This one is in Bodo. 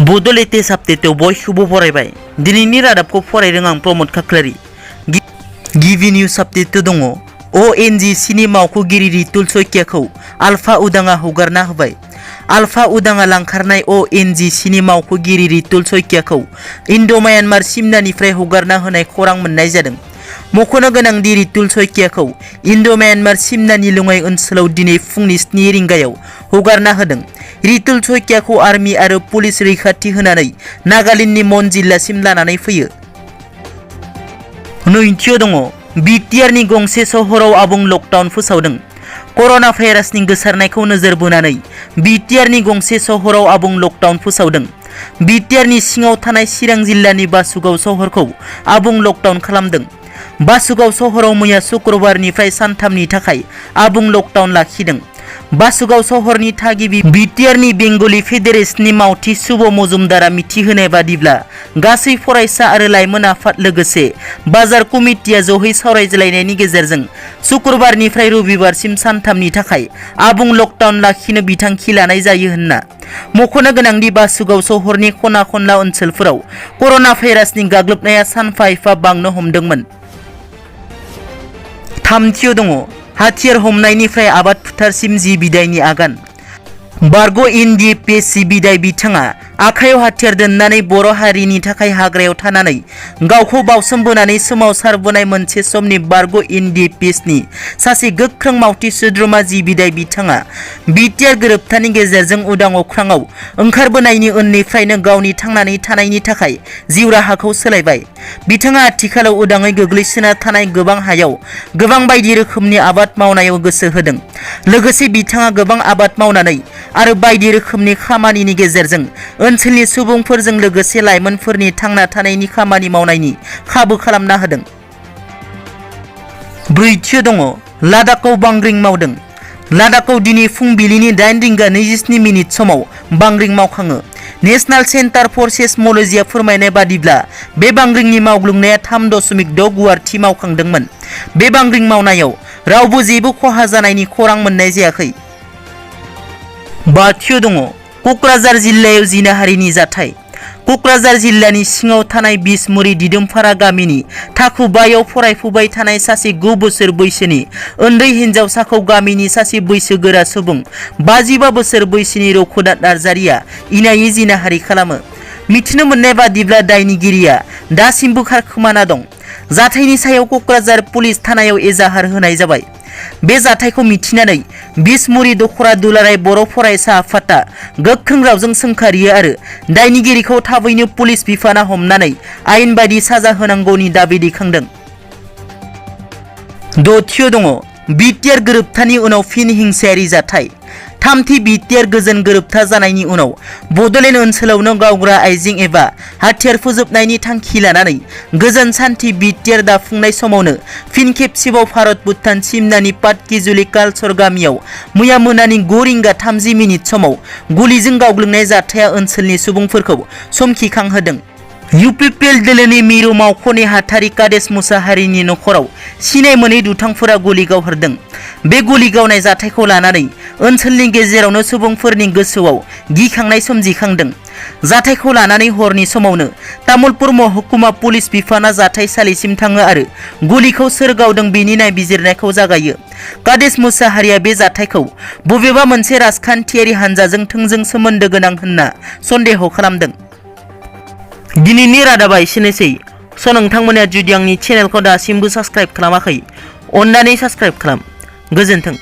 बड' लेटेस्ट आपडेटआव बयखौबो बरायबाय। दिनैनि रादाबखौ फरायदों आं प्रमद खाख्लारि। गिबि निउज आपडेट दङ। ONGCनि मावख'गिरि रितुल सइकियाखौ आलफा उदाङा हगारना होबाय। आलफा उदाङा लांखारनाय ONGCनि मावख'गिरि रितुल सइकियाखौ इन्ड'-म्यानमार सिमनानिफ्राय हगारना होनाय खौरां मोननाय जादों। मख'नो गोनांदि रितुल सइकियाखौ इन्ड'-म्यानमार सिमनानि लङाइ ओनसोलाव दिनै फुंनि 7 रिंगायाव हगारना होदों। रितुल सइकियाखौ आर्मि आरो पुलिस रैखाथि होनानै नागालेन्डनि मन जिल्लासिम लानानै फैयो। नैथियाव दङ। बिटिआरनि गंसे सहराव आबुं लकडाउन फोसावदों। कर'ना भाइरासनि गोसारनायखौ नोजोर बोनानै बिटिआरनि गंसे सहराव आबुं लकडाउन फोसावदों। बिटिआरनि सिङाव थानाय चिरां जिल्लानि बासुगाव सहरखौ आबुं लकडाउन खालामदों। बासुगाव सहराव मैया शुक्रबारनिफ्राय सानथामनि थाखाय आबुं लकडाउन लाखिदों। बासुगाव सहरनि थागिबि बिटिआरनि बेंगलि फेडारेशननि मावथि शुभ मजुमदारा मिथिहोनाय बादिब्ला गासै फरायसा आरो लाइमोन आफाद लोगोसे बाजार कमिटिया जयै सावरायज्लायनायनि गेजेरजों शुक्रबारनिफ्राय रबिबारसिम सानथामनि थाखाय आबुं लकडाउन लाखिनो बिथांखि लानाय जायो होनना। मख'नो गोनांदि बासुगाव सहरनि खना खनला ओनसोलफोराव कर'ना भाइरासनि गाग्लोबनाया सानफा एफा बांनो हमदोंमोन। थामथियाव दङ। हाथियार हमनायनिफ्राय आबाद फोथारसिम जि बिदायनि आगान। बारग' NDPSC बिदाय बिथाङा आखायाव हाथियार दोननानै बर' हारिनि थाखाय हाग्रायाव थानानै गावखौ बावसोमबोनानै सोमावसारबोनाय मोनसे समनि बारग' NDPSनि सासे गोख्रों मावथि सोद्रोमा जि बिदाय बिथाङा बिटिआर गोरोबथानि गेजेरजों उदां अख्राङाव ओंखारबोनायनि उननिफ्रायनो गावनि थांनानै थानायनि थाखाय जिउ राहाखौ सोलायबाय। बिथाङा आथिखालाव उदाङै गोग्लैसोना थानाय गोबां हायाव गोबां बायदि रोखोमनि आबाद मावनायाव गोसो होदों। लोगोसे बिथाङा गोबां आबाद मावनानै आरो बायदि रोखोमनि खामानिनि गेजेरजों ओनसोलनि सुबुंफोरजों लोगोसे लाइमोनफोरनि थांना थानायनि खामानि मावनायनि खाबु खालामना होदों। ब्रैथियाव दङ। लादाखआव बांग्रिं मावदों। लादाखआव दिनै फुंबिलिनि 8:27 समाव बांग्रिं मावखाङो। नेशनेल सेन्टार फर सेस्म'लजिया फोरमायनाय बादिब्ला बे बांग्रिंनि मावग्लुंनाया 3.6 गुवारथि मावखांदोंमोन। बे बांग्रिं मावनायाव रावबो जेबो खहा जानायनि खौरां मोननाय जायाखै। बाथियाव दङ। क'क्राझार जिल्लायाव जिनाहारिनि जाथाय। क'क्राझार जिल्लानि सिङाव थानाय बिसमुरि दिदोमपारा गामिनि थाखो 5आव फरायफुबाय थानाय सासे 9 बोसोर बैसोनि उन्दै हिनजावसाखौ गामिनि सासे बैसोगोरा सुबुं 55 बोसोर बैसोनि रघुनाथ नार्जारिया इनायै जिनाहारि खालामो। मिथिनो मोननाय बादिब्ला दायनिगिरिया दासिमबो खारखोमाना दं। जाथायनि सायाव क'क्राझार पुलिस थानायाव एजाहार होनाय जाबाय। बे जाथायखौ मिथिनानै बिसमुरि दख'रा दुलाराय बर' फरायसा आफादआ गोख्रों रावजों सोंखारियो आरो दायनिगिरिखौ थाबैनो पुलिस बिफाना हमनानै आयेन बायदि साजा होनांगौनि दाबि दैखांदों। दथियाव दङ। बिटिआर गोरोबथानि उनाव फिन हिंसायारि जाथाय। थामथि बिटिआर गोजोन गोरोबथा जानायनि उनाव बड'लेण्ड ओनसोलावनो गावग्रा आइजें एबा हाथियार फोजोबनायनि थांखि लानानै गोजोन सान्थि बिटिआर दाफुंनाय समावनो फिन खेबसेबाव भारत भुटान सिमनानि पाटकिजुलि कालसर गामियाव मैया मोनानि 9:30 समाव गुलिजों गावग्लुंनाय जाथाया ओनसोलनि सुबुंफोरखौ समखिखांहोदों। UPPL दोलोनि मिरु मावख' नेहाथारि कादेश मुसाहारिनि नखराव सिनाय मोनै दुथांफोरा गुलि गावहरदों। बे गुलि गावनाय जाथायखौ लानानै ओनसोलनि गेजेरावनो सुबुंफोरनि गोसोआव गिखांनाय सोमजिखांदों। जाथायखौ लानानै हरनि समावनो तामुलपुर महकुमा पुलिस बिफाना जाथायसालिसिम थाङो आरो गुलिखौ सोर गावदों बेनि नायबिजिरनायखौ जागायो। कादेश मुसाहारिया बे जाथायखौ बबेबा मोनसे राजखान्थियारि हानजाजों थोंजों सोमोन्दो गोनां होनना सन्देह खालामदों। दिनैनि रादाबा एसेनोसै। नोंथांमोना जुदि आंनि चेनेलखौ दासिमबो साबस्क्राइब खालामाखै अन्नानै साबस्क्राइब खालाम। गोजोन्थों।